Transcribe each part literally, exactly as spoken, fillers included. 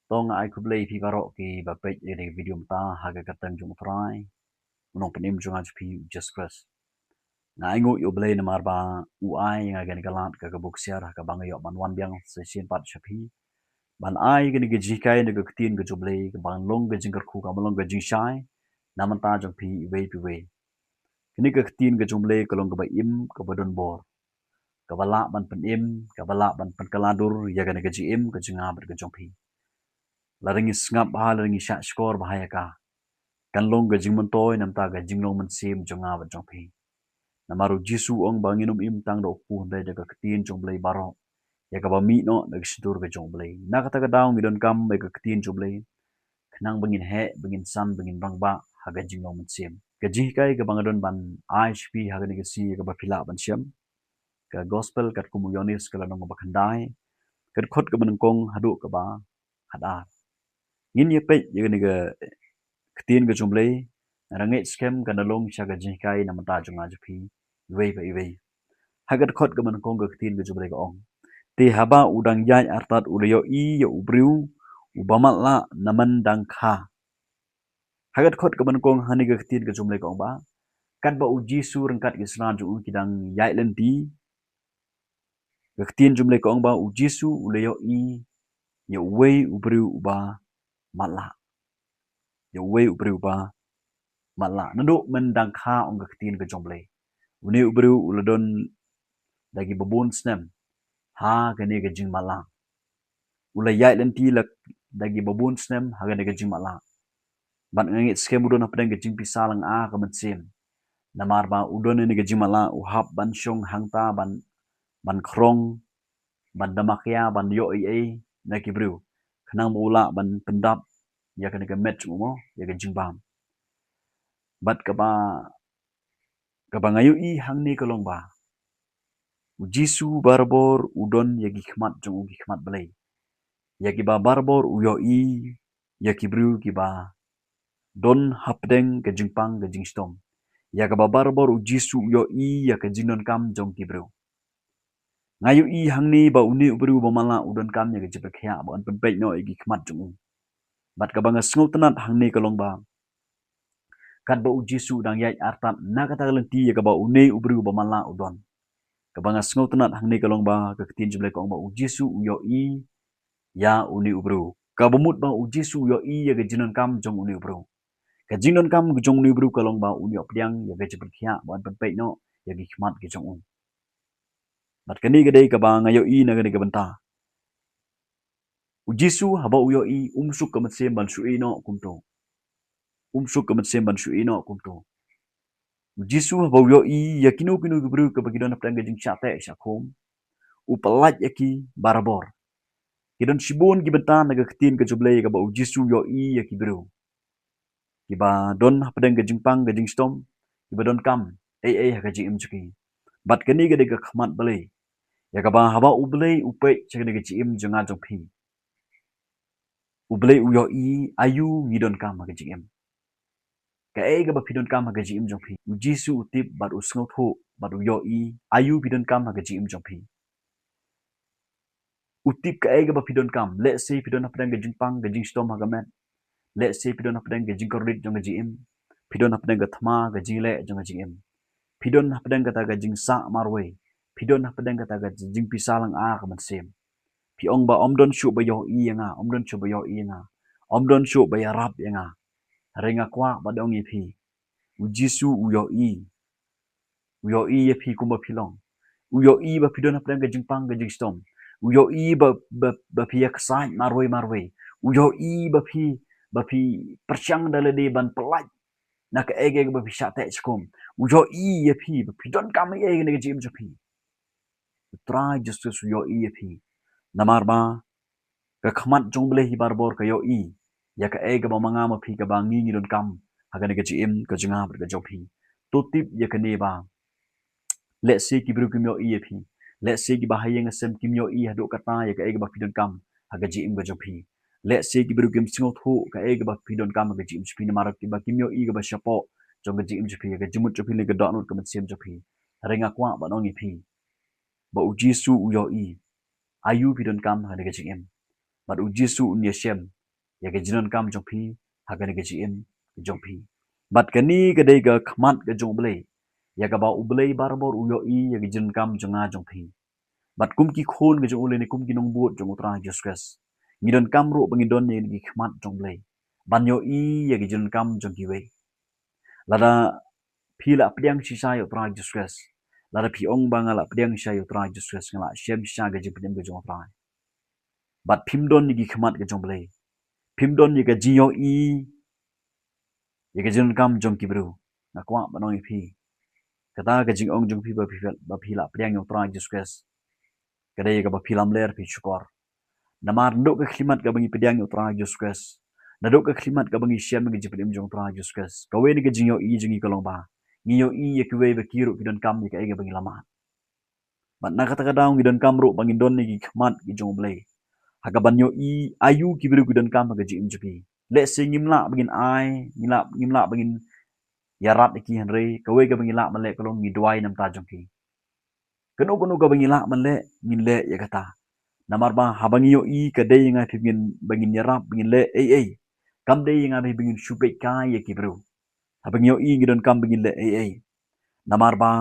To nga ai khublei phi baroh kiba peit ïa kane ka video mynta ha ka kyrteng jong U Trai, U Nongpynim jong nga jong phi U Jisu Khrist. Nga ainguh ïa U Blei namar ba u ai ïa nga kane ka lad ka, ka buk siar ha kaba nga ïoh ban wan biang sa shisien pat sha phi ban ai kane ka jinghikai na ka ktien ka jong U Blei, kaba long ka jingkyrkhu, kaba long ka jingshai na bynta jong phi iwei pa iwei. Kane ka ktien ka jong U Blei ka long kaba im, kaba don bor, kaba lah ban pynim, kaba lah ban pynkylla dur ïa kane ka jingim ka jong nga bad ka jong phi. Lada ngi sngap bha, lada ngi shah shkor bha ïa ka, kan long ka jingmyntoi na bynta ka jinglong mynsiem jong nga bad jong phi. Namar U Jisu u ong ba ngin ym im tang da u kpu hynrei da ka ktien jong U Blei baroh, ïa kaba mih noh na ka shyntur ka jong U Blei. Na kata ka daw ngi donkam ïa ka ktien jong U Blei khnang ba ngin heh, ba ngin san, ba ngin rangbah ha ka jinglong mynsiem. Ka jinghikai kaba nga don ban ai sha phi ha kane ka sngi ïa kaba phi lah ban shem, ka Gospel katkum u Ïoannis ka lynnong ba khyndai, ka dkhot kaba nyngkong haduh kaba khatar. Ngin ïa peit ïa kane ka ktien ka jong U Blei, nga ngeit skhem kan da long shisha ka jinghikai na bynta jong nga jong phi iwei pa iwei. Ha ka dkhot kaba nyngkong ka ktien ka jong U Blei ka ong: Te haba u dang ïaid artat u la ïohi ïa u briew uba matlah na myndang kha. Ha ka dkhot kaba nyngkong hangne ka ktien ka jong U Blei ka ong ba katba U Jisu ryngkat ki synran jong u ki dang ïaid lynti, ka ktien jong U Blei ka ong ba U Jisu u la ïohi ïa uwei u briew uba matlah. Ïa uwei u briew uba matlah. Naduh myndang kha, ong ka ktien ka jong U Blei, une u briew u la don da kiba bun snem ha kane ka jingmatlah. U la ïaid lynti la da kiba bun snem ha kane ka jingmatlah. Bad nga ngeit skhem u don hapdeng ka jingpisa lynga ka mynsiem. Namar ba u don ha kane ka jingmatlah, u hap ban shong hangta, ban, ban khrong, ban damakia, ban ïoh ei ei na ki briew, khnang ba u lah ban pyndap ïa kane ka met jong u mo, ïa ka jingbam. Bad kaba, kaba nga ïohi hangne ka long ba U Jisu barabor u don ïa ki khmat jong u, ki khmat Blei, ïa kiba barabor u ïohi ïa ki briew kiba don hapdeng ka jingpang ka jingshitom, ïa kaba barabor U Jisu u ïohi ïa ka jingdonkam jong ki briew. Nga ïohi hangne ba une u briew uba matlah u donkam ïa ka jingpynkhiah ba un pynpeit noh ïa ki khmat jong u. Bad kaba nga sngewtynnat hangne ka long ba katba U Jisu u dang ïaid artat, na kata ka lynti ïa kaba une u briew uba matlah u don, kaba nga sngewtynnat hangne ka long ba ka ktien jong U Blei ka ong ba U Jisu u ïohi ïa une u briew. Kaba mut ba U Jisu u ïohi ïa ka jingdonkam jong une u briew. Ka jingdonkam jong une u briew ka long ba un ïoh pdiang ïa ka jingpynkhiah ba un pynpeit noh ïa ki khmat ki jong u. Bad kane ka dei kaba nga ïohi na kane ka bynta. U Jisu haba u ïohi, um suk ka mynsiem ban shu ïeh noh kumto. Um suk ka mynsiem ban shu ïeh noh kumto. U Jisu haba u ïohi ïa kino kino ki briew kiba ki don hapdeng ka jingshah teh shah khum, u pyllait ïa ki barabor. Ki don shibun ki bynta na ka ktien ka jong U Blei kaba U Jisu u ïohi ïa ki briew kiba don hapdeng ka jingpang ka jingshitom, kiba donkam ei ei ha ka jingim jong ki. Bad kane ka dei ka khmat Blei, ïa kaba haba U Blei u peit sha kane ka jingim jong nga jong phi, U Blei u ïohi aïu ngi donkam ha ka jingim. Kaei kaba phi donkam ha ka jingim jong phi, U Jisu u tip bad u sngewthuh bad u ïohi aïu phi donkam ha ka jingim jong phi. U tip kaei kaba phi donkam. Lehse phi don hapdeng ka jingpang ka jingshitom ha ka met. Lehse phi don hapdeng ka jingkordit jong ka jingim. Phi don hapdeng ka thma ka jingleh jong ka jingim. Phi don hapdeng kata ka jingsah marwei. Phi don hapdeng kata ka jingpisa lynga ka mynsiem. Phi ong ba ym don shuh ba ïohi ïa nga, ym don shuh ba ïohi ïa nga, ym don shuh ba ïarap ïa nga. Hynrei nga kwah ban ong ïa phi, U Jisu u ïohi. U ïohi ïa phi kumba phi long. U ïohi ba phi don hapdeng ka jingpang ka jingshitom. U ïohi ba, ba, ba phi ïaksaid marwei marwei. U ïohi ba phi, ba phi pyrshang da lade ban pyllait na kaei kaei kaba phi shah teh shah khum. U ïohi ïa phi ba phi donkam ei ei ha ka jingim jong phi. U Trai Jisu u ïohi ïa phi. Namar ba ka khmat jong U Blei hi barabor ka ïohi ïa kaei kaba ma nga ma phi, kaba ngi ngi donkam ha kane ka jingim ka jong nga bad ka jong phi. To tip ïa kane ba lehse ki briew kim ïohi ïa phi. Lehse kiba ha ïing ha sem kim ïohi haduh katta ïa kaei kaba phi donkam ha ka jingim ka jong phi. Lehse ki briew kim sngewthuh kaei kaba phi donkam ha ka jingim jong phi namar kiba kim ïohi kaba shapoh jong ka jingim jong phi, ka jingmut jong phi lane ka dohnud ka mynsiem jong phi. Hynrei nga kwah ban ong ïa phi ba U Jisu u ïohi aïu phi donkam ha kane ka jingim. Bad U Jisu un ïashem ïa ka jingdonkam jong phi ha kane ka jingim jong phi. Bad kane ka dei ka khmat ka jong U Blei, ïa kaba U Blei barabor u ïohi ïa ka jingdonkam jong nga jong phi. Bad kum ki khun ka jong u lane kum ki nongbud jong U Trai Jisu Khrist, ngi donkam ruh ba ngin don ïa ki khmat jong U Blei ban ïohi ïa ka jingdonkam jong kiwei. Lada phi la pdiang shisha ïa U Trai Jisu Khrist, lada phi ong ba nga la pdiang shisha ïa U Trai Jisu Khrist, nga la shem shisha ka jingpynim ka jong U Trai, bad phim don ïa ki khmat ka jong U Blei, phim don ïa ka jingïohi ïa ka jingdonkam jong ki briew, nga kwah ban ong ïa phi, kata ka jingong jong phi ba phi, ba phi la pdiang ïa U Trai Jisu Khrist, ka dei kaba phi lamler, phi shukor. Namar naduh ka khyllipmat kaba ngi pdiang ïa U Trai Jisu Khrist, naduh ka khyllipmat kaba ngi shem ïa ka jingpynim jong U Trai Jisu Khrist, kawei na ka jingïohi jong ngi ka long ba ngi ïohi ïa kiwei ba ki ruh ki donkam ïa kaei kaba ngi la mad. Bad na kata ka daw ngi donkam ruh ba ngin don ïa ki khmat ki jong U Blei, ha kaban ïohi aïu ki briew ki donkam ha ka jingim jong ki. Lehse ngim lah ba ngin ai, ngim lah, ngim lah ba ngin ïarap ïa ki, hynrei kawei kaba ngi lah ban leh ka long ngi duwai na bynta jong ki. Kano kano kaba ngi lah ban leh, ngin leh ïa kata. Namar ba haba ngi ïohi ka dei ïa nga phi ba ngin, ba ngin ïarap, ba ngin leh ei ei, kam dei ïa nga phi ba ngin shu peit kai ïa ki briew. Haba ngi ïohi ngi donkam ba ngin leh ei ei, namar ba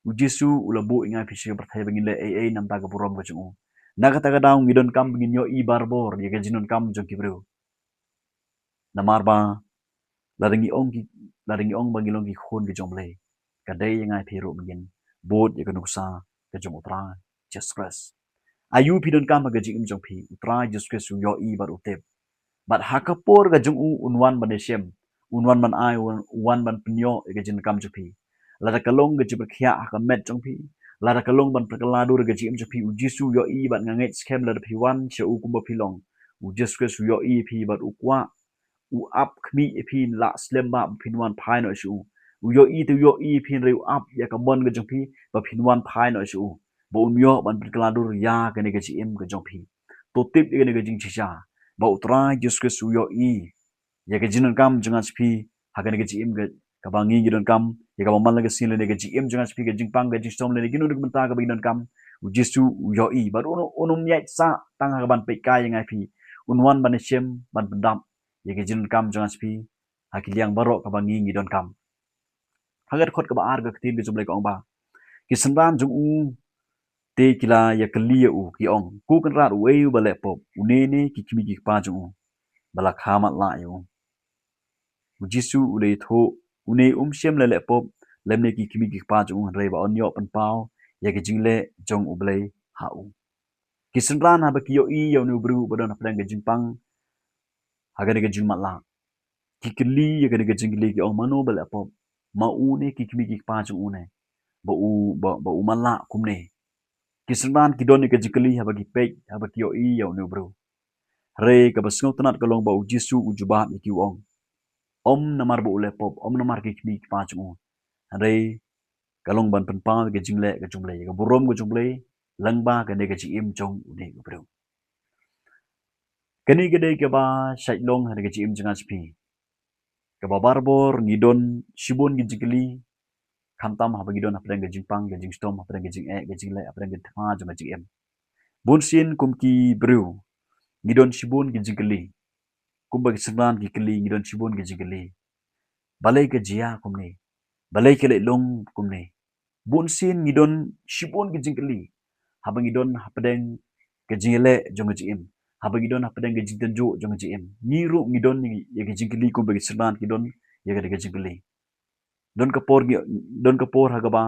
U Jisu u la buh ïa nga phi sha ka pyrthei ba ngin leh ei ei na bynta ka burom ka jong u. Na kata ka daw ngi donkam ba ngin ïohi barabor ïa ka jingdonkam jong ki briew. Namar ba lada ngi ong ki, lada ngi ong ba ngi long ki khun ki jong U Blei, ka dei ïa nga phi ruh ba ngin bud ïa ka nuksa ka jong U Trai Jisu Khrist. Aïu phi donkam ha ka jingim jong phi, U Trai Jisu Khrist u ïohi bad u tip. Bad ha ka por ka jong u un wan ban ïashem, un wan ban ai, un wan ban pynïoh ïa ka jingdonkam jong phi. Lada ka long ka jingpyrkhiah ha ka met jong phi, lada ka long ban pynkylla dur ïa ka jingim jong phi, U Jisu u ïohi bad nga ngeit skhem lada phi wan sha u kumba phi long, U Jisu Khrist u ïohi ïa phi bad u kwah, u ap khmih ïa phi, lah slem ba phin wan phai noh sha u. U ïohi te u ïohi ïa phi, hynrei u ap ïa ka mon ka jong phi ba phin wan phai noh sha u, ba un ïoh ban pynkylla dur ïa kane ka jingim ka jong phi. To tip ïa kane ka jingshisha, ba U Trai Jisu Khrist u ïohi ïa ka jingdonkam jong nga sha phi ha kane ka jingim ka, kaba ngi ngi donkam, ïa kaba man la ka sngi lane ka jingim jong nga sha phi, ka jingpang ka jingshitom lane kino kino ki bynta kaba ngi donkam, U Jisu u ïohi bad un, un ym ïaid sah tang ha kaban peit kai ïa nga phi, un wan ban ïashem, ban pyndap ïa ka jingdonkam jong nga sha phi ha ki liang baroh kaba ngi ngi donkam. Ha ka dkhot kaba ar ka ktien ka jong U Blei ka ong ba ki synran jong u te ki la ïakylli ïa u, ki ong, Ko Kynrad, uei uba leh pop, une ne ki kmie ki kpa jong u, ba la kha matlah ïa u? U Jisu u la ïathuh, Une um shym la leh pop, lymne ki kmie ki kpa jong u, hynrei ba un ïoh pynpaw ïa ka jingleh jong U Blei ha u. Ki synran haba ki ïohi ïa une u briew ba don hapdeng ka jingpang ha kane ka jingmatlah, ki kylli ïa kane ka jingkylli, ki ong, Mano ba leh pop, ma u ne ki kmie ki kpa jong u ne, ba u, ba, ba u matlah kumne? Ki synran ki don ïa ka jingkylli haba ki peit, haba ki ïohi ïa une u briew. Hynrei kaba sngewtynnat ka long ba U Jisu u jubab ïa ki, u ong, Ym namar ba u leh pop, ym namar ki kmie ki kpa jong u, hynrei ka long ban pynpaw ïa ka jingleh ka jong U Blei, ïa ka burom ka jong U Blei lyngba kane ka jingim jong une u briew. Kane ka dei kaba shait long ha ka jingim jong nga sha phi, kaba barabor ngi don shibun ki jingkylli, khamtam haba ngi don hapdeng ka jingpang ka jingshitom, hapdeng ka jingeh ka jingleh, hapdeng ka thma jong ka jingim. Bunsien kum ki briew ngi don shibun ki jingkylli. Kumba ki synran ki kylli, ngi don shibun ki jingkylli. Balei ka jia kumne? Balei ka leh long kumne? Bunsien ngi don shibun ki jingkylli haba ngi don hapdeng ka jingïaleh jong ka jingim, haba ngi don hapdeng ka jingtynjuh jong ka jingim. Ngi ruh ngi don ïa ki jingkylli kumba ki synran ki don ïa ka, ka jingkylli. Don ka por ngi, don ka por ha kaba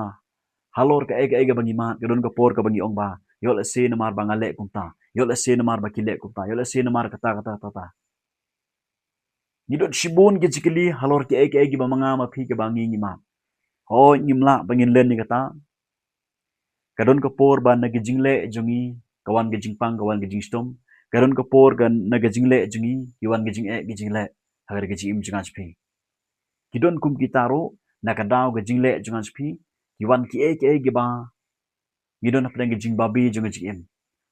halor kaei kaei kaba ngi mad, ka don ka por kaba ngi ong ba, ïoh lehse namar ba nga leh kumta, ïoh lehse namar ba ki leh kumta, ïoh lehse namar kata kata kata kata. Ngi don shibun ki jingkylli halor kiei kiei kiba ma nga ma phi kiba ngi ngi mad. Hooid, ngim lah ba ngin len ïa kata. Ka don ka por ba na ka jingleh jong ngi ka wan ka jingpang, ka wan ka jingshitom. Ka don ka por ka na ka jingleh jong ngi ki wan ka jingeh ka jingleh ha ka jingim jong nga sha phi. Ki don kum kita ruh, na ka daw ka jingleh jong nga sha phi, ki wan kiei kiei kiba ngi don hapdeng ka jingbabe jong ka jingim.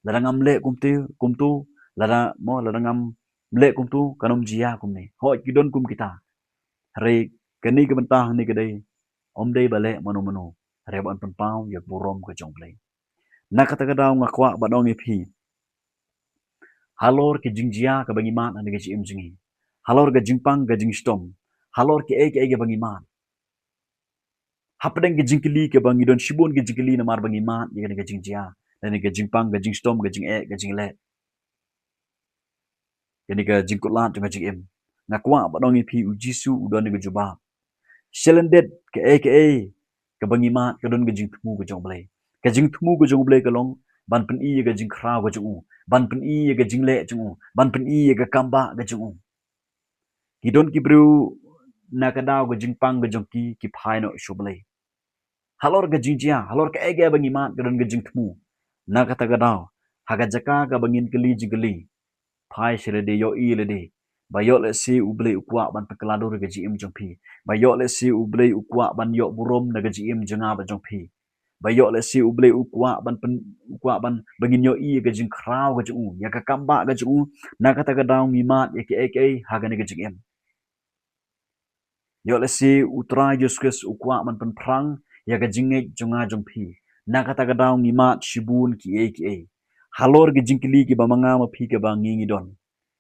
Lada ngam leh kumte, kumtu, lada mo, lada ngam leh kumtu, kan ym jia kumne. Hooid, ki don kum kita. Hynrei kane ka bynta hangne ka dei, ym dei ba leh mano mano, hynrei ban pynpaw ïa ka burom ka jong U Blei. Na kata ka daw nga kwah ban ong ïa phi, Halor ka jingjia kaba ngi mad ha kane ka jingim jong ngi, halor ka jingpang ka jingshitom, halor kaei kaei kaba ngi mad. Hapdeng ka jingkylli kaba ngi don shibun ka jingkylli namar ba ngi mad ïa kane ka jingjia, ïa kane ka jingpang ka jingshitom, ka jingeh ka jingleh, ïa kane ka jingkutlad jong ka jingim. Nga kwah ban ong ïa phi, U Jisu u don ïa ka jubab. Shalyndet kaei kaei kaba ngi mad ka don ka jingthmu ka jong U Blei. Ka jingthmu ka jong U Blei ka long ban pyni ïa ka jingkhraw ka jong u, ban pyni ïa ka jingleh jong u, ban pyni ïa ka kambah ka jong u. Ki don ki briew na ka daw ka jingpang ka jong ki, ki phai noh sha U Blei. Halor ka jingjia, halor kaei kaei ba ngi mad ka don ka jingthmu. Na kata ka daw, ha ka jaka kaba ngin kylli jingkylli, phai sha lade, ïohi lade ba ïoh lehse U Blei u kwah ban pynkylla dur ïa ka jingim jong phi, ba ïoh lehse U Blei u kwah ban ïoh burom na ka jingim jong nga bad jong phi, ba ïoh lehse U Blei u kwah ban pyn, u kwah ban, ba ngin ïohi ïa ka jingkhraw ka jong u, ïa ka kambah ka jong u. Na kata ka daw ngi mad ïa kaei kaei ha kane ka jingim. Ïoh lehse U Trai Jisu Khrist u kwah ban pynphrang ïa ka jingngeit jong nga jong phi. Na kata ka daw ngi mad shibun kiei kiei. Halor ki jingkylli kiba ma nga ma phi kaba ngi ngi don,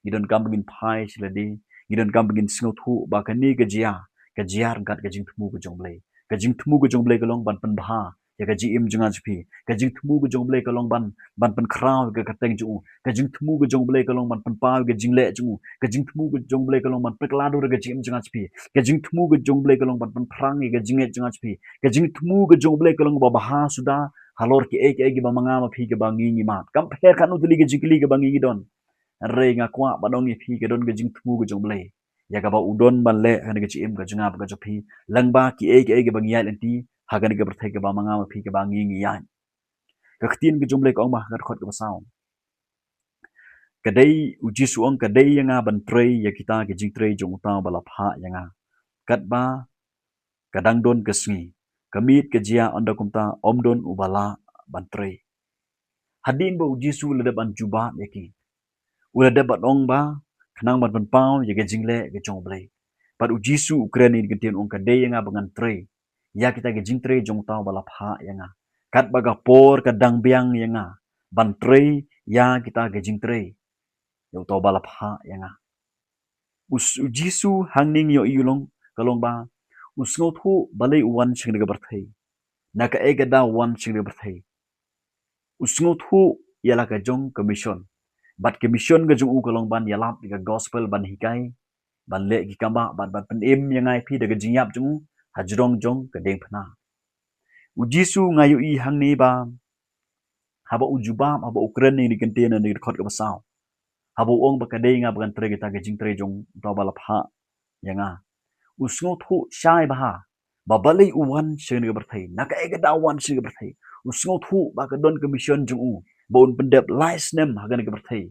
ngi donkam ba ngin phai sha lade, ngi donkam ba ngin sngewthuh ba kane ka jia, ka jia ryngkat ka jingthmu ka jong U Blei. Ka jingthmu ka jong U Blei ka long ban pynbha ïa ka jingim jong nga jong phi. Ka jingthmu ka jong U Blei ka long ban, ban pynkhraw ïa ka kyrteng jong u. Ka jingthmu ka jong U Blei ka long ban pynpaw ïa ka jingleh jong u. Ka jingthmu ka jong U Blei ka long ban pynkylla dur ïa ka jingim jong nga jong phi. Ka jingthmu ka jong U Blei ka long ban pynphrang ïa ka jingngeit jong nga jong phi. Ka jingthmu ka jong U Blei ka long ba bha suda halor kiei kiei kiba ma nga ma phi kaba ngi ngi mad. Kam pher katno tylli ka jingkylli kaba ngi ngi don, hynrei nga kwah ban ong ïa phi ka don ka jingthmu ka jong U Blei ïa kaba u don ban leh ha kane ka jingim ka jong nga bad ka jong phi, lyngba kiei kiei kiba ngi ïaid lynti ha kane ka pyrthei kaba ma nga ma phi kaba ngi ngi ïaid. Ka ktien ka jong U Blei ka ong ba ha ka dkhot kaba saw, ka dei, U Jisu u ong, ka dei ïa nga ban trei ïa kita ki jingtrei jong uta uba la phah ïa nga. Katba ka dang don ka sngi, ka miet ka jia, ynda kumta ym don uba lah ban trei. Hadien ba U Jisu u la dep ban jubab ïa ki, u la dep ban ong ba khnang ban pynpaw ïa ka jingleh ka jong U Blei. Bad U Jisu u kren ïa ka ktien, u ong, ka dei ïa nga ba ngan trei ïa kita ki jingtrei jong uta uba la phah ïa nga. Katba ka por ka dang biang ïa nga ban trei ïa kita ki jingtrei ïa uta uba la phah ïa nga. U s-, U Jisu hangne ngi ïohi u long, ka long ba u sngewthuh balei u wan sha kane ka pyrthei, na kaei ka daw u wan sha kane ka pyrthei. U sngewthuh ïa la ka jong ka mission. Bad ka mission ka jong u ka long ban ïalap ïa ka gospel, ban hikai, ban leh ki kambah, bad ban pynim ïa nga ïa phi da ka jingïap jong u hajrong jong ka diengphna. U Jisu, nga ïohi hangne ba haba u jubab, haba u kren ïa kane ka ktien na ka dkhot kaba saw, haba u ong ba ka dei ïa nga ba ngan trei kita ki jingtrei jong uta uba la phah ïa nga, u sngewthuh shai bha ba balei u wan sha kane ka pyrthei, na kaei ka daw u wan sha kane ka pyrthei. U sngewthuh ba ka don ka mission jong u ba un pyndep lai snem ha kane ka pyrthei.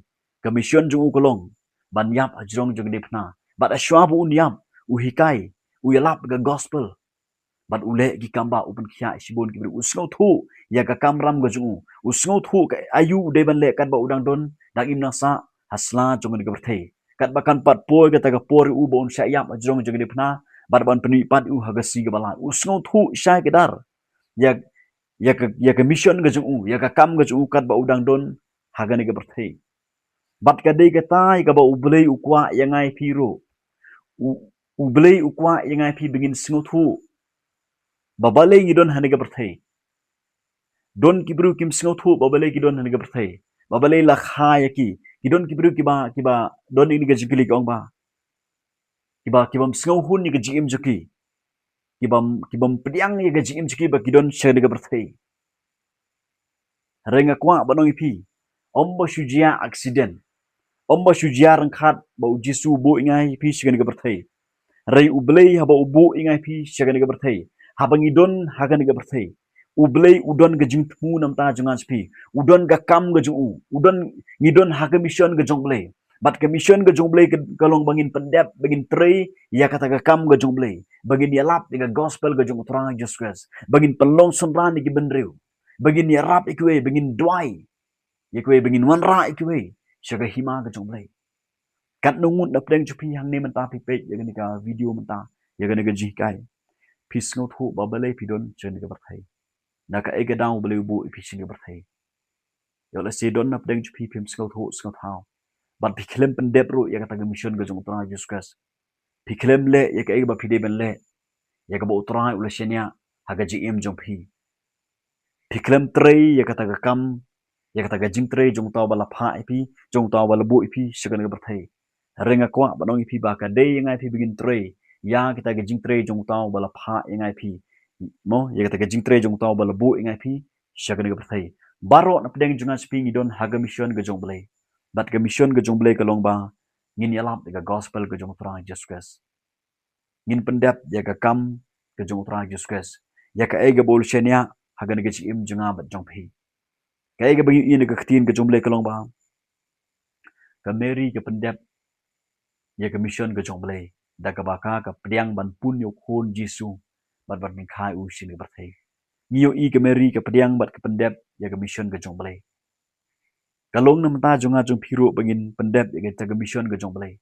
Ka mission jong u ka long ban ïap hajrong jong ka diengphna. Bad hashwa ba un ïap, u hikai, u ïalap ka gospel, bad u leh ki kambah, u pynkhiah shibun ki briew. U sngewthuh ïa ka kamram ka jong u. U sngewthuh ka aïu u dei ban leh katba u dang don, dang im nang sah ha sla jong kane ka pyrthei. Katba kan pat poi kata ka por ïa u ba un shah ïap hajrong jong ka diengphna, bad ban pynmih pat ïa u ha ka sngi kaba lai. U sngewthuh shai kdar ïa, ïa ka, ïa ka mission ka jong u, ïa ka kam ka jong u katba u dang don ha kane ka pyrthei. Bad ka dei kata ïa kaba U Blei u kwah ïa nga ïa phi ruh. U, U Blei u kwah ïa nga ïa phi ba ngin sngewthuh ba balei ngi don ha kane ka pyrthei. Don ki briew kim sngewthuh ba balei ki don ha kane ka pyrthei, ba balei la kha ïa ki. Ki don ki briew kiba, kiba don ïa kane ka jingkylli, ki ong ba, kiba, ki bym sngewhun ïa ka jingim jong ki, ki bym, ki bym pdiang ïa ka jingim jong ki ba ki don sha kane ka pyrthei. Hynrei nga kwah ban ong ïa phi, ym ba shu jia accident, ym ba shu jia ryngkat ba U Jisu u buh ïa nga ïa phi sha kane ka pyrthei. Hynrei U Blei haba u buh ïa nga ïa phi sha kane ka pyrthei, haba ngi don ha kane ka pyrthei, U Blei u don ka jingthmu namar jong nga jong phi. U don ka kam ka jong u. U don, ngi don ha ka mission ka jong U Blei. Bad ka mission ka jong U Blei ka, ka long ba ngin pyndep, ba ngin trei ïa kata ka kam ka jong U Blei, ba ngin ïalap ïa ka gospel ka jong U Trai Jisu Khrist, ba ngin pynlong synran ïa ki bynriew, ba ngin ïarap ïa kiwei, ba ngin duwai ïa kiwei, ba ngin wanrah ïa kiwei sha ka hima ka jong U Blei. Katno ngut na pdeng jong phi hangne mynta phi peit ïa kane ka video mynta, ïa kane ka jinghikai, phi sngewthuh ba balei phi don sha kane ka pyrthei, na kaei ka daw U Blei u buh ïa phi sha kane ka pyrthei. Ïoh lehse don na pdeng jong phi phim sngewthuh sngewthaw. Bad phi khlem pyndep ruh ïa kata ka mission ka jong U Trai Jisu Khrist. Phi khlem leh ïa kaei ba phi dei ban leh, ïa kaba U Trai u la shaniah ha ka jingim jong phi. Phi khlem trei ïa kata ka kam, ïa kata ka jingtrei jong uta uba la phah ïa phi, jong uta uba la buh ïa phi sha kane ka pyrthei. Hynrei nga kwah ban ong ïa phi ba ka dei ïa nga ïa phi ba ngin trei ïa kata ka jingtrei jong uta uba la phah ïa nga ïa phi. Mo, ïa kata ka jingtrei jong uta uba la buh ïa nga ïa phi sha kane ka pyrthei. Baroh na pdeng jong nga sha phi ngi don ha ka mission ka jong U Blei. Bad ka mission ka jong U Blei ka long ba ngin ïalap ïa ka gospel ka jong U Trai Jisu Khrist. Ngin pyndep ïa ka kam ka jong U Trai Jisu Khrist, ïa kaei kaba u la shaniah ha kane ka jingim jong nga bad jong phi. Kaei kaba ngi ïohi na ka ktien ka jong U Blei ka long ba ka Mary ka pyndep ïa ka mission ka jong U Blei da kaba ka ka pdiang ban pun ïa u khun Jisu bad ban pynkha ïa u sha kane ka pyrthei. Ngi ïohi ka Mary ka pdiang bad ka pyndep ïa ka mission ka jong U Blei. Ka long na bynta jong nga jong phi ruh ba ngin pyndep ïa kata ka mission ka jong U Blei.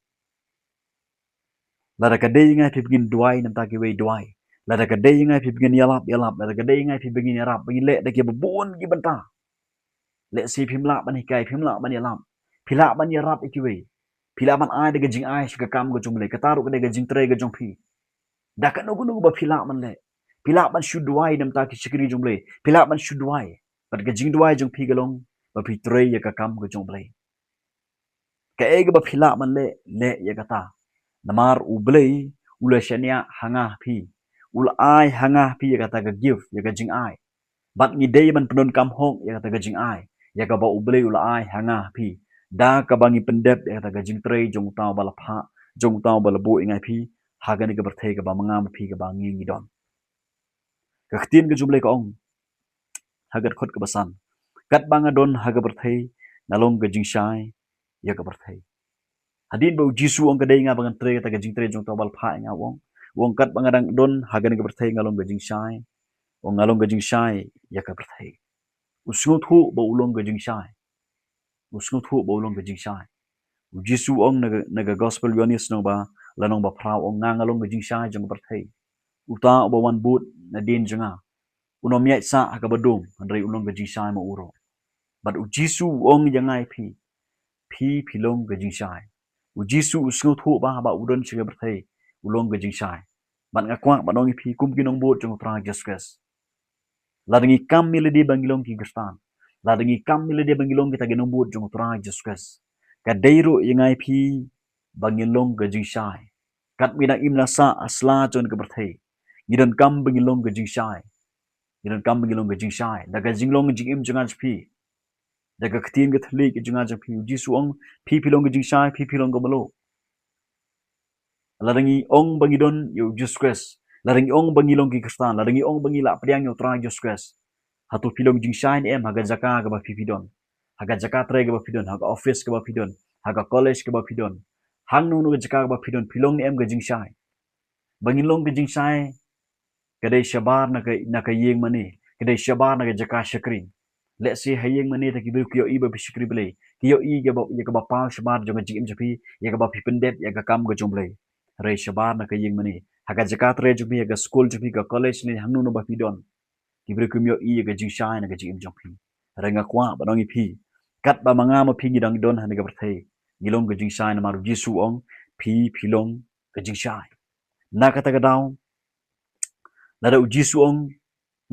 Lada ka dei ïa nga ïa phi ba ngin duwai na bynta kiwei, duwai. Lada ka dei ïa nga ïa phi ba ngin ïalap, ïalap. Lada ka dei ïa nga ïa phi ba ngin ïarap, ba ngin leh da kiba bun ki bynta. Lehse phim lah ban hikai, phim lah ban ïalap, phi lah ban ïarap ïa kiwei, phi lah ban ai da ka jingai sha ka kam ka jong U Blei. Kata ruh ka dei ka jingtrei ka jong phi. Da kano kano ba phi lah ban leh, phi lah ban shu duwai na bynta ki shakri jong U Blei. Phi lah ban shu duwai. Bad ka jingduwai jong phi ka long ba phi trei ïa ka kam ka jong U Blei. Kaei kaba phi lah ban leh, leh ïa kata. Namar U Blei u la shaniah ha nga ha phi, u la ai ha nga ha phi ïa kata ka gift, ïa ka jingai. Bad ngi dei ban pyndonkam hok ïa kata ka jingai, ïa kaba U Blei u la ai ha nga ha phi, da kaba ngi pyndep ïa kata ka jingtrei jong uta uba la phah, jong uta uba la buh ïa nga ïa phi ha kane ka pyrthei kaba ma nga ma phi kaba ngi ngi don. Ka ktien ka jong U Blei ka ong ha ka dkhot kaba san, katba nga don ha ka pyrthei nga long ka jingshai ïa ka pyrthei. Hadien ba U Jisu u ong ka dei ïa nga ba ngan trei kata ka jingtrei jong uta uba la phah ïa nga, u ong, u ong katba nga dang don ha kane ka pyrthei nga long ka jingshai. U ong nga long ka jingshai ïa ka pyrthei. U sngewthuh ba u long ka jingshai. U sngewthuh ba u long ka jingshai. U Jisu u ong na ka, na ka gospel Ïoannis lynnong ba, lynnong ba phra, u ong nga nga long ka jingshai jong ka pyrthei. Uta uba wan bud nadien jong nga, un ym ïaid sah ha kaba dum, hynrei un long ka jingshai ma u ruh. Bad U Jisu u ong ïa nga ïa phi, phi phi long ka jingshai. U Jisu u sngewthuh ba haba u don sha ka pyrthei u long ka jingshai. Bad nga kwah ban ong ïa phi kum ki nongbud jong U Trai Jisu Khrist, lada ngi kam ïa lade ba ngi long ki Khristan, lada ngi kam ïa lade ba ngi long kita ki nongbud jong U Trai Jisu Khrist, ka dei ruh ïa nga ïa phi ba ngin long ka jingshai. Katba ngi dang im la sah ha sla jong ka pyrthei, ngi donkam ba ngin long ka jingshai. Ngi donkam ba ngin long ka jingshai da ka jinglong jingim jong nga jong phi, da ka ktien ka thylliej ka jong nga jong phi. U Jisu u ong phi phi long ka jingshai, phi phi long kaba luh. Lada ngi ong ba ngi don ïa U Jisu Khrist, lada ngi ong ba ngi long ki Khristan, lada ngi ong ba ngi la pdiang ïa U Trai Jisu Khrist, hato phi long jingshai ne em ha ka jaka kaba phi phi don, ha ka jaka trei kaba phi don, ha ka office kaba phi don, ha ka college kaba phi don, hangno hangno ka jaka kaba phi don, phi long ne em ka jingshai? Ba ngin long ka jingshai ka dei shabar na ka, na ka ïing mane, ka dei shabar na ka jaka shakri. Lehse ha ïing mane te ki briew ki ïohi ba phi shakri Blei, ki ïohi ïa kaba, ïa kaba paw shabar jong ka jingim jong phi, ïa kaba phi pyndep ïa ka kam ka jong U Blei. Hynrei shabar na ka ïing mane, ha ka jaka trei jong phi, ha ka skul jong phi, ka college ne hangno hangno ba phi don, ki briew kim ïohi ïa ka jingshai na ka jingim jong phi. Hynrei nga kwah ban ong ïa phi, katba ma nga ma phi ngi dang don ha kane ka pyrthei, ngi long ka jingshai namar U Jisu u ong phi phi long ka jingshai. Na kata ka daw, lada U Jisu u ong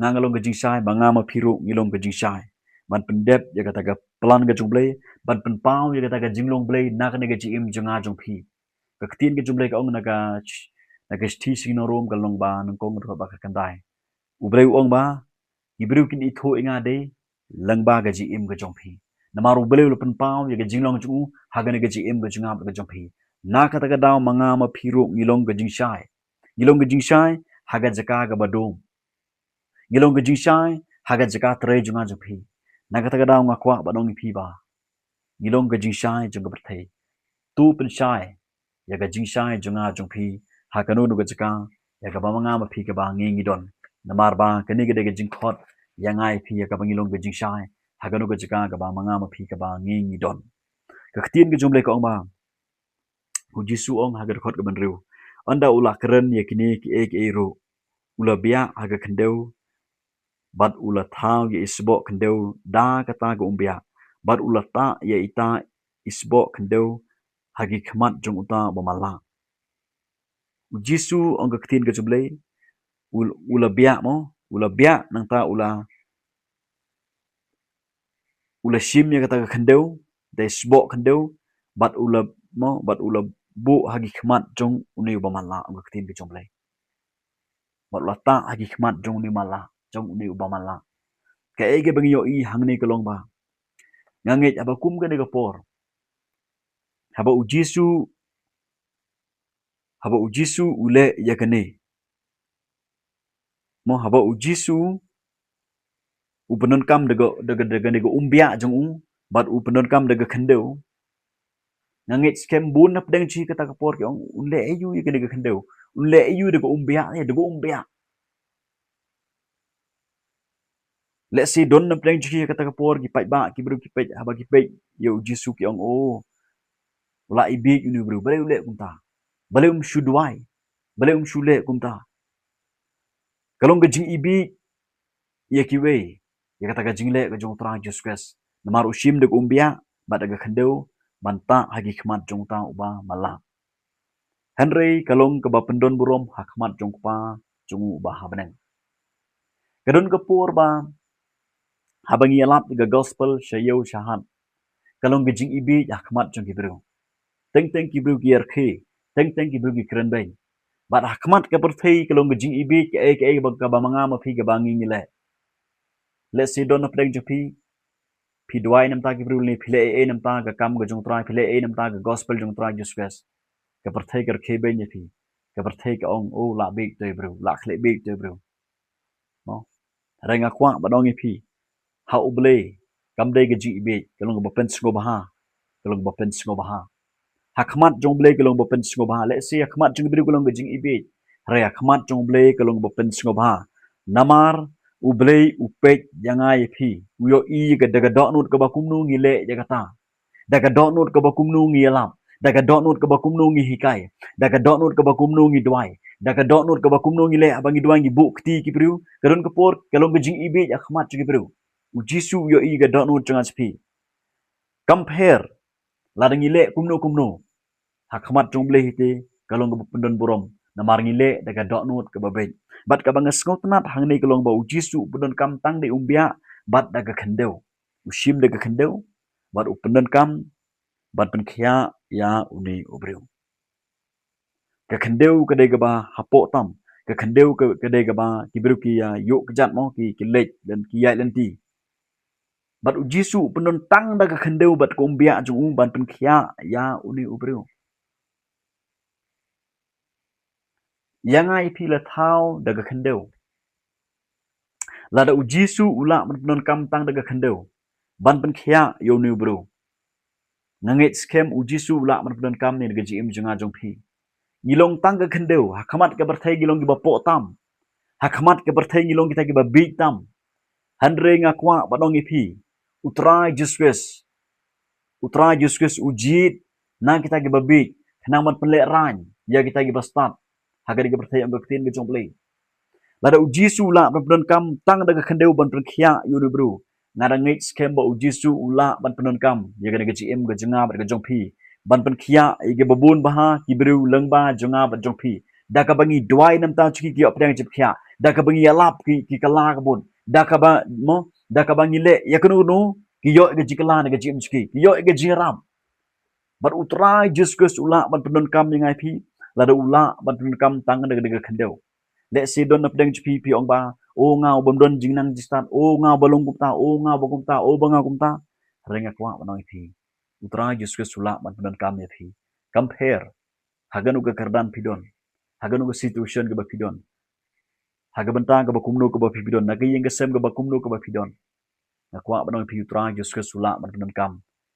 nga nga long ka jingshai, ma nga ma phi ruh ngi long ka jingshai. Ban pyndep ïa kata ka plan ka jong U Blei, ban pynpaw ïa kata ka jinglong Blei na kane ka jingim jong nga jong phi. Ka ktien ka jong U Blei ka ong na ka, na ka shithi sha ki nong Rom ka lynnong ba nyngkong ka dkhot ba khatkhyndai, U Blei u ong ba ki briew kin ithuh ïa nga dei lyngba ka jingim ka jong phi. Namar U Blei u la pynpaw ïa ka jinglong jong u ha kane ka jingim ka jong nga bad ka jong phi. Na kata ka daw ma nga ma phi ruh ngi long ka jingshai. Ngi long ka jingshai ha ka jaka kaba dum. Ngi long ka jingshai ha ka jaka trei jong nga jong phi. Na kata ka daw nga kwah ban ong ïa phi ba ngi long ka jingshai jong ka pyrthei. To pynshai ïa ka jingshai jong nga jong phi ha kano kano ka jaka, ïa kaba ma nga ma phi kaba ngi ngi don. Namar ba kane ka dei ka jingkhot ïa nga ïa phi ïa kaba ngi long ka jingshai ha kano ka jaka kaba ma nga ma phi kaba ngi ngi don. Ka ktien ka jong U Blei ka ong ba, U Jisu u ong ha ka dkhot kaba hynriew, ynda u la kren ïa kine kiei kiei ruh, u la biah ha ka khyndew bad u la thaw ïa i sboh khyndew da kata ka umbiah, bad u la tah ïa ita sboh khyndew ha ki khmat jong uta uba man la. U Jisu ong ka ktien ka jong U Blei, u, u la biah mo, u la biah nangta u la, u la shim ïa kata ka khyndew, da sboh khyndew, bad u la mo, bad u la buh ha ki khmat jong une uba man la, ong ka ktien ka jong U Blei. Bad u la tah ha ki khmat jong une uba man la, jong une uba man la. Kaei kaba ngi ïohi hangne ka long ba, nga ngeit haba kum kane ka por, haba U Jisu, haba U Jisu u leh ïa kane, mo, haba U Jisu u pyndonkam da ka, da ka, da kane ka umbiah jong u, bad u pyndonkam da ka khyndew. Nga ngeit skhem bun na pdeng jong kata ka por ki ong, un leh aïu ïa kane ka khyndew, un leh aïu da ka umbiah, eh, da ka umbiah. Lehse don na pdeng jong kata ka por ki paidbah, ki briew ki peit, haba ki peit ïa U Jisu ki ong, oh, u la ibiej une u briew, balei u leh kumta, balei um shu duwai, balei um shu leh kumta. Ka long ka jingibiej ïa kiwei ïa kata ka jingleh ka jong U Trai Jisu Khrist. Namar u shim da ka umbiah bad da ka khyndew ban tah ha ki khmat jong uta uba man la. Hynrei ka long kaba pyndon burom ha khmat jong U Kpa jong u uba ha bneng. Ka don ka por ba haba ngi ïalap ïa ka gospel sha ïew sha hat, ka long ka jingibiej ha khmat jong ki briew. Teng teng ki briew ki ïarkhie, teng teng ki briew ki kren beiñ. Bad ha khmat ka pyrthei ka long ka jingibiej kaei kaei kaba, kaba ma nga ma phi kaba ngi ngi leh. Lehse don na pdeng jong phi, phi duwai na bynta ki briew, lane phi leh ei ei na bynta ka kam ka jong U Trai, phi leh ei na bynta ka gospel jong U Trai Jisu Khrist. Ka pyrthei ka rkhie beiñ ïa phi. Ka pyrthei ka ong, oh, la biej uto u briew, la khleh biej uto u briew. Mo. Hynrei nga kwah ban ong ïa phi, ha U Blei kam dei ka jingibiej, ka long kaba pynsngewbha, ka long kaba pynsngewbha. Ha khmat jong U Blei ka long kaba pynsngewbha, lehse ha khmat jong ki briew ka long ka jingibiej, hynrei ha khmat jong U Blei ka long kaba pynsngewbha. Namar U Blei u peit ïa nga ïa phi, u ïohi ïa ka, da ka dohnud kaba kumno ngi leh ïa kata, da ka dohnud kaba kumno ngi ïalap, da ka dohnud kaba kumno ngi hikai, da ka dohnud kaba kumno ngi duwai, da ka dohnud kaba kumno ngi leh haba ngi duwai, ngi buh kti ki briew. Ka don ka por ka long ka jingibiej ha khmat jong ki briew. U Jisu u ïohi ïa ka dohnud jong nga jong phi. Kam pher lada ngi leh kumno kumno, ha khmat jong U Blei hi te ka long kaba pyndon burom, namar ngi leh da ka dohnud kaba beit. Bad kaba nga sngewtynnat hangne ka long ba U Jisu u pyndonkam tang da i umbiah bad da ka khyndew. U shim da ka khyndew bad u pyndonkam ban pynkhiah ïa une u briew. Ka khyndew ka dei kaba hapoh tam, ka khyndew ka, ka dei kaba ki briew ki ïa ïuh kjat mo, ki, ki leit lynti, ki ïaid lynti. Bad U Jisu u pyndon tang da ka khyndew bad ka umbiah jong u ban pynkhiah ïa une u briew. Ïa nga ïa phi la thaw da ka khyndew. Lada U Jisu u lah ban pyndonkam tang da ka khyndew ban pynkhiah ïa une u briew, nga ngeit skhem U Jisu u lah ban pyndonkam ne da ka jingim jong nga jong phi. Ngi long tang ka khyndew, ha khmat ka pyrthei ngi long kiba poh tam, ha khmat ka pyrthei ngi long kita kiba bieit tam. Hynrei nga kwah ban ong ïa phi, U Trai Jisu Khrist, U Trai Jisu Khrist u jied na kita kiba bieit khnang ban pynlehrain ïa kita kiba stad ha kane ka pyrthei, ong ka ktien ka jong U Blei. Lada U Jisu u lah ban pyndonkam tang da ka khyndew ban pynkhiah ïa une u briew, nga dang ngeit skhem ba U Jisu u lah ban pyndonkam ïa kane ka jingim ka jong nga bad ka jong phi ban pynkhiah ïa kiba bun bha ki briew lyngba jong nga bad jong phi. Da kaba ngi duwai na bynta jong ki, ki ïoh pdiang jingpynkhiah. Da kaba ngi ïalap ki, ki kylla ka bun. Da kaba mo, da kaba ngi leh ïa kano kano, ki ïoh ïa ka jingkylla na ka jingim jong ki, ki ïoh ïa ka jingïarap. Bad U Trai Jisu Khrist u lah ban pyndonkam ïa nga ïa phi, lada u lah ban pyndonkam tang da ka khyndew. Lehse don na pdeng jong phi, phi ong ba, o nga u bym don jingnang jingstad, o nga u ba long kumta, o nga u ba kumta, o ba nga kumta. Hynrei nga kwah ban ong ïa phi, U Trai Jisu Khrist u lah ban pyndonkam ïa phi. Kam pher ha kano ka kyrdan phi don, ha kano ka situation kaba phi don, ha ka bynta kaba kumno kaba phi don, na ka ïing ka sem kaba kumno kaba phi don. Nga kwah ban ong ïa phi, U Trai Jisu Khrist u lah ban pyndonkam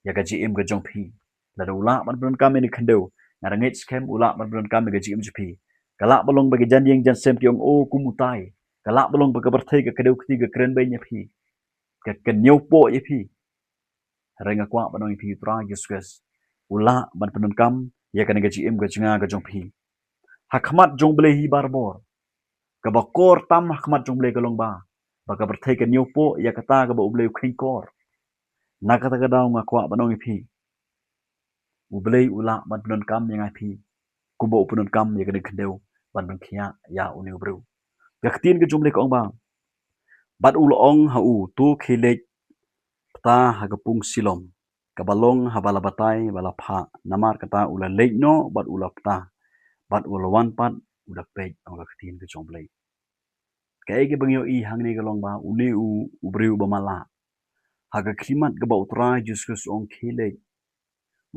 ïa ka jingim ka jong phi. Lada u lah ban pyndonkam ïa kane ka khyndew, nga dang ngeit skhem u lah ban pyndonkam ïa ka jingim jong phi. Ka lah ban long ba ki jan ïing jan sem ki ong, o kum utai. Ka lah ban long ba ka pyrthei ka kdew kti ka kren beiñ ïa phi, ka kynñiewpoh ïa phi. Hynrei nga kwah ban ong ïa phi, U Trai Jisu Khrist u lah ban pyndonkam ïa kane ka jingim ka jong nga ka jong phi. Ha khmat jong U Blei hi barabor, kaba kor tam ha khmat jong U Blei ka long ba, ba ka pyrthei ka ñiewpoh ïa kata kaba U Blei u kheiñkor. Na kata ka daw nga kwah ban ong ïa phi, U Blei u lah ban pyndonkam ïa nga phi kumba u pyndonkam ïa ka diengkhyndew ban pynkhiah ïa une u briew. Ka ktien ka jong U Blei ka ong ba, bad u la ong ha u, to khie leit pta ha ka pung Silom, kaba long haba la batai ba la phah. Namar kata u la leit noh bad u la pta, bad u la wan pat u la peit. Ong ka ktien ka jong U Blei. Kaei kaba ngi ïohi hangne ka long ba une u, u briew ba matlah, ha ka khlieh mat kaba U Trai Jisu Khrist u ong khie leit,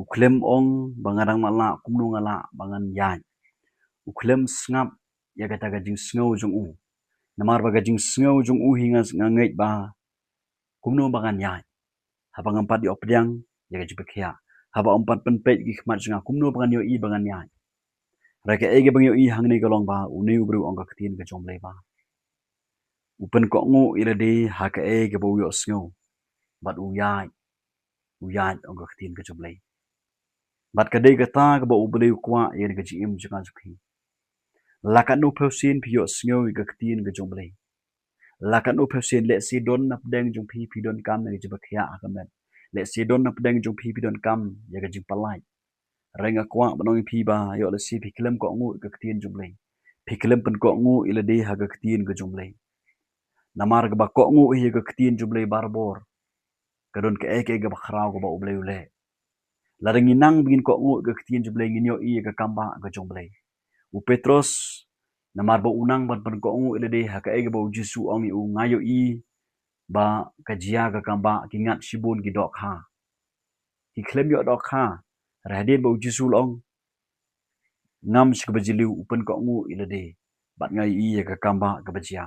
u khlem ong ba nga dang matlah, kumno nga lah ba ngan ïaid. U khlem sngap ïa kata ka jingsngew jong u. Namar ba ka jingsngew jong u hi nga, nga ngeit ba kumno ba ngan ïaid haba ngam pat ïoh pdiang ïa ka jingpynkhiah, haba ym pat pynpeit ki khmat jong nga, kumno ba ngan ïohi ba ngan ïaid. Hynrei kaei kaba ngi ïohi hangne ka long ba une u briew, ong ka ktien ka jong U Blei ba u pynkohnguh ïa lade ha kaei kaba u ïohsngew bad u ïaid, u ïaid, ong ka ktien ka jong U Blei. Bad ka dei kata kaba U Blei u kwah ïa ka jingim jong nga jong phi. La katno phew sien phi ïohsngew ïa ka ktien ka jong U Blei. La katno phew sien, lehse don na pdeng jong phi phi donkam ïa ka jingpynkhiah ha ka met. Lehse don na pdeng jong phi phi donkam ïa ka jingpyllait. Hynrei nga kwah ban ong ïa phi ba ïoh lehse phi khlem kohnguh ïa ka ktien jong U Blei, phi khlem pynkohnguh ïa lade ha ka ktien ka jong U Blei. Namar kaba kohnguh ïa ka ktien jong U Blei barabor ka don kaei kaei kaba khraw kaba U Blei u leh. Lada ngi nang ba ngin kohnguh ïa ka ktien jong U Blei, ngin ïohi ïa ka kambah ka jong U Blei. U Petros, namar ba u nang ban pynkohnguh ïa lade ha kaei kaba U Jisu u ong ïa u, nga ïohi ba ka jia ka kambah, ki ngat shibun ki dohkha. Ki khlem ïoh dohkha, hynrei hadien ba U Jisu u la ong, ngam sha kaba jylliew, u pynkohnguh ïa lade bad nga ïohi ïa ka kambah kaba jia.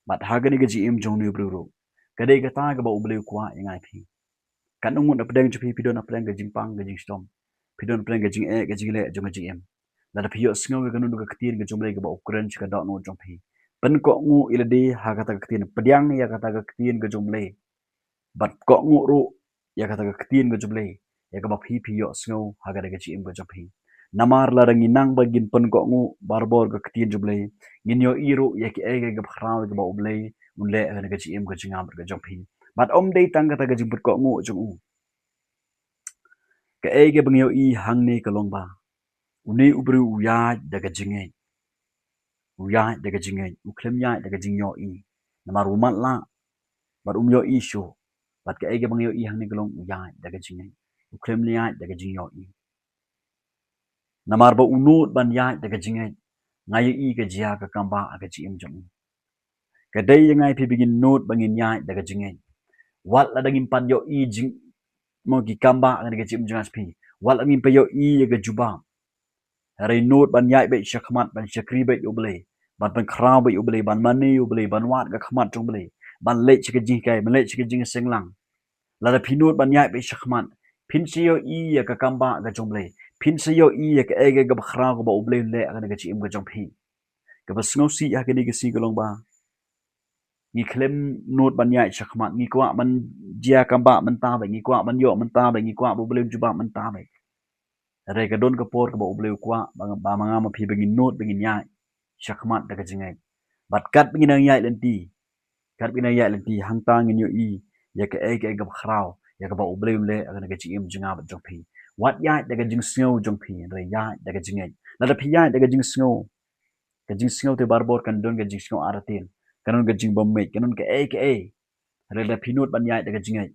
Bad ha kane ka jingim jong une u briew ruh, ka dei kata kaba U Blei u kwah ïa nga ïa phi. Katno ngut na pdeng jong phi phi don na pdeng ka jingpang ka jingshitom, phi don na pdeng ka jingeh ka jingleh jong ka jingim. Lada phi ïohsngew ïa kano kano ka ktien ka jong U Blei kaba u kren sha ka dohnud jong phi, pynkohnguh ïa lade ha kata ka ktien, pdiang ïa kata ka ktien ka jong U Blei. Bad kohnguh ruh ïa kata ka ktien ka jong U Blei ïa kaba phi phi ïohsngew ha kata ka jingim ka jong phi. Namar lada ngi nang ba ngin pynkohnguh barabor ka ktien jong U Blei, ngin ïohi ruh ïa kaei kaei kaba khraw ïa kaba U Blei un leh ha kata ka jingim ka jong nga bad ka jong phi. Bad ym dei tang kata ka jingpynkohnguh jong u. Kaei kaba ngi ïohi hangne ka long ba une u briew u ïaid da ka jingngeit. U ïaid da ka jingngeit, u khlem ïaid da ka jingïohi. Namar u matlah bad um ïohi shuh. Bad kaei kaba ngi ïohi hangne ka long u ïaid da ka jingngeit, u khlem ïaid da ka jingïohi. Namar ba u nud ban ïaid da ka jingngeit, nga ïohi ka jia ka kambah ha ka jingim jong u. Ka dei ïa nga ïa phi ba ngin nud ba ngin ïaid da ka jingngeit. Wat lada ngim pat ïohi jing, mo, ki kambah ha ka jingim jong nga jong phi, wat lada ngim pat ïohi ïa ka jubab, hynrei nud ban ïaid beit shakhmat, ban shakri beit ïa U Blei, ban pynkhraw beit ïa U Blei, ban mane ïa U Blei, ban wad ka khmat jong U Blei, ban leit sha ka jinghikai, ban leit sha ka jingseng lang. Lada phi nud ban ïaid beit shakhmat, phin sa ïohi ïa ka kambah ka jong U Blei, phin sa ïohi ïa kaei kaei kaba khraw kaba U Blei un leh ha ka jingim ka jong phi. Kaba sngewsih ha kane ka sngi ka long ba ngi khlem nud ban ïaid shakhmat, ngi kwah ban jia kambah mynta beit, ngi kwah ban ïoh mynta beit, ngi kwah ba U Blei un jubab mynta beit. Hynrei ka don ka por kaba U Blei u kwah ba, ba ma nga ma phi ba ngin nud ba ngin ïaid shakhmat da ka jingngeit. Bad katba ngin nang ïaid lynti, katba ngin nang ïaid lynti, hangta ngin ïohi ïa kaei kaei kaba khraw ïa kaba U Blei u leh ha ka jingim jong nga bad jong phi. Wat ïaid da ka jingsngew jong phi, hynrei ïaid da ka jingngeit. Lada phi ïaid da ka jingsngew, ka jingsngew te barabor kan don ka jingsngew artatien, kan don ka jingbym mih, kan don kaei kaei. Hynrei lada phi nud ban ïaid da ka jingngeit,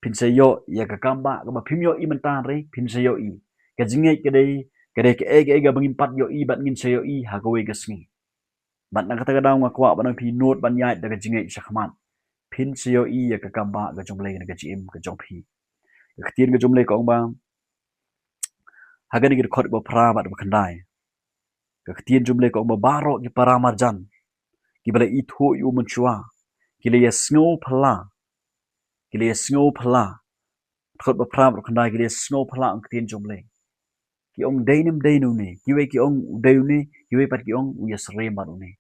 phin sa ïoh ïa ka kambah kaba phim ïohi mynta, hynrei phin sa ïohi. Ka jingngeit ka dei, ka dei kaei kaei kaba ngim pat ïohi bad ngin sa ïohi ha kawei ka sngi. Bad na kata ka daw nga kwah ban ong ïa phi, nud ban ïaid da ka jingngeit shakhmat, phin sa ïohi ïa ka kambah ka jong U Blei ha ka jingim ka jong phi. Ka ktien ka jong U Blei ka ong ba ha kane ka dkhot ba phra bad ba khyndai, ka ktien jong U Blei ka ong ba baroh ki para marjan kiba la ithuh ïa u mynshuwa ki la ïasngewphylla, ki la ïasngewphylla. Dkhot ba phra bad khyndai, ki la ïasngewphylla, ong ka ktien jong U Blei. Ki ong dei ne ym dei une, kiwei ki ong u dei une, kiwei pat ki ong u ïasyriem bad une.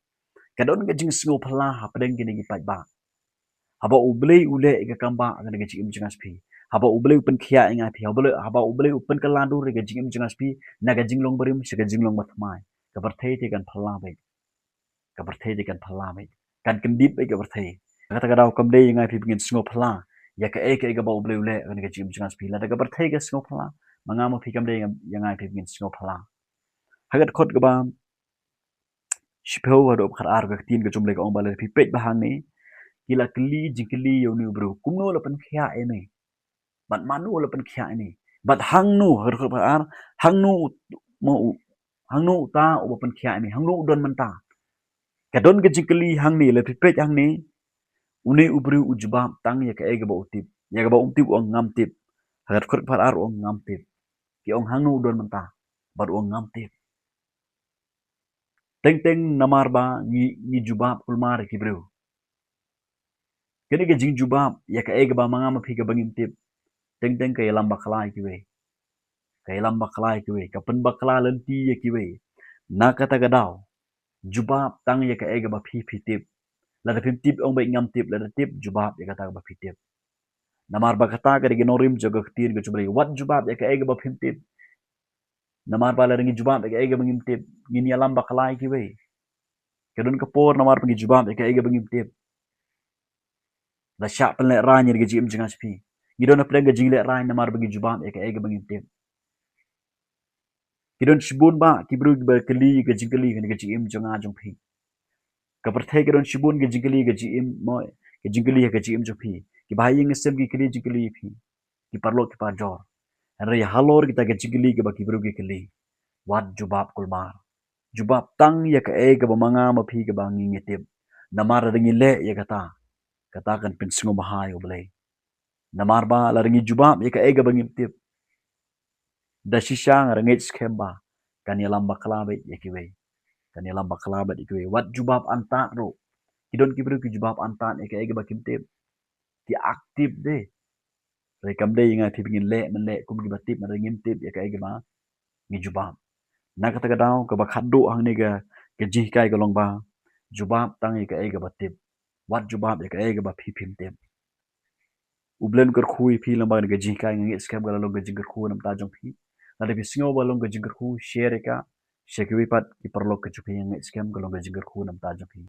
Ka don ka jingsngewphylla hapdeng kine ki paidbah. Haba U Blei u leh ïa ka kambah ha ka jingim jong nga jong phi, haba U Blei u pynkhiah ïa nga phi, haba U Blei, haba U Blei u pynkylla dur ïa ka jingim jong nga jong phi na ka jinglong barim sha ka jinglong bathymmai, ka pyrthei te kan phylla beit. Ka pyrthei te kan phylla beit, kan kyndit beit ka pyrthei. Kata ka daw kam dei ïa nga phi ba ngin sngewphylla ïa kaei kaei kaba U Blei u leh ha ka jingim jong nga jong phi. Lada ka pyrthei ka sngewphylla, Ma nga ma phi kam dei ïa nga ïa phi ngin sngew phylla. Ha ka dkhot kaba shiphew haduh khatar ka ktien ka jong U Blei ka ong ba lada phi peit ba hangne ki la kylli jingkylli ïa une u briew, kumno la pynkhiah ïa me? Bad mano la pynkhiah ïa me? Bad hangno, ha ka dkhot khatar, hangno u, mo u, hangno uta uba pynkhiah ïa me? Hangno u don mynta? Ka don ka jingkylli hangne, lada phi peit hangne, une u briew u jubab tang ïa kaei kaba u tip. Ïa kaba um tip u ong ngam tip. Ha ka dkhot khatar u ong ngam tip. Ki ong hangno u don mynta? Bad u ong ngam tip. Teng teng namar ba ngi, ngi jubab kulmar ïa ki briew. Kane ka jingjubab ïa kaei kaba ma nga ma phi kaba ngim tip, teng teng ka ïalam bakla ïa kiwei. Ka ïalam bakla ïa kiwei, ka pynbakla lynti ïa kiwei. Na kata ka daw, jubab tang ïa kaei kaba phi, phi tip. Lada phim tip, ong ba ngam tip, lada tip, jubab ïa kata kaba phi tip. Namar ba kata ka dei ka nongrim jong ka ktien ka jong U Blei. Wat jubab ïa kaei kaba phim tip. Namar ba lada ngi jubab ïa kaei kaba ngim tip, ngin ïalam bakla ïa kiwei. Ka don ka por namar ba ngi jubab ïa kaei kaba ngim tip, la shah pynlehrain ïa ka jingim jong nga sha phi. Ngi don hapdeng ka jinglehrain namar ba ngi jubab ïa kaei kaba ngim tip. Ki don shibun bah ki briew kiba kylli ka jingkylli ha ka jingim jong nga jong phi. Ka pyrthei ka don shibun ka jingkylli ka jingim, mo, ka jingkylli ha ka jingim jong phi. Kiba ha ïing ha sem ki kylli jingkylli ïa phi. Ki paralok ki parajor. Hynrei halor kita ka jingkylli kaba ki briew ki kylli, wat jubab kulmar. Jubab tang ïa kaei kaba ma nga ma phi kaba ngi, ngi tip. Namar lada ngi leh ïa kata, kata kan pynsngewbha ïa U Blei. Namar ba lada ngi jubab ïa kaei kaba ngim tip, da shisha nga ngeit skhem ba kan ïalam bakla beit ïa kiwei. Kan ïalam bakla beit ïa kiwei. Wat jubab antad ruh. Ki don ki briew ki jubab antad ïa kaei kaba kim tip. Ki act tip de. Hynrei kam dei ïa nga phi ba ngin leh, men leh kum kiba tip, ma ngim tip ïa kaei kaba ngi jubab. Na kata ka daw kaba khatduh hangne ka, ka jinghikai ka long ba jubab tang ïa kaei kaba tip. Wat jubab ïa kaei kaba phi phim tip. U Blei un kyrkhu ïa phi lyngba kane ka jinghikai, nga ngeit skhem ka la long ka jingkyrkhu na bynta jong phi. Lada phi sngew ba long ka jingkyrkhu, share ïa ka sha kiwei pat ki paralok ka jong phi, nga ngeit skhem ka long ka jingkyrkhu na bynta jong phi.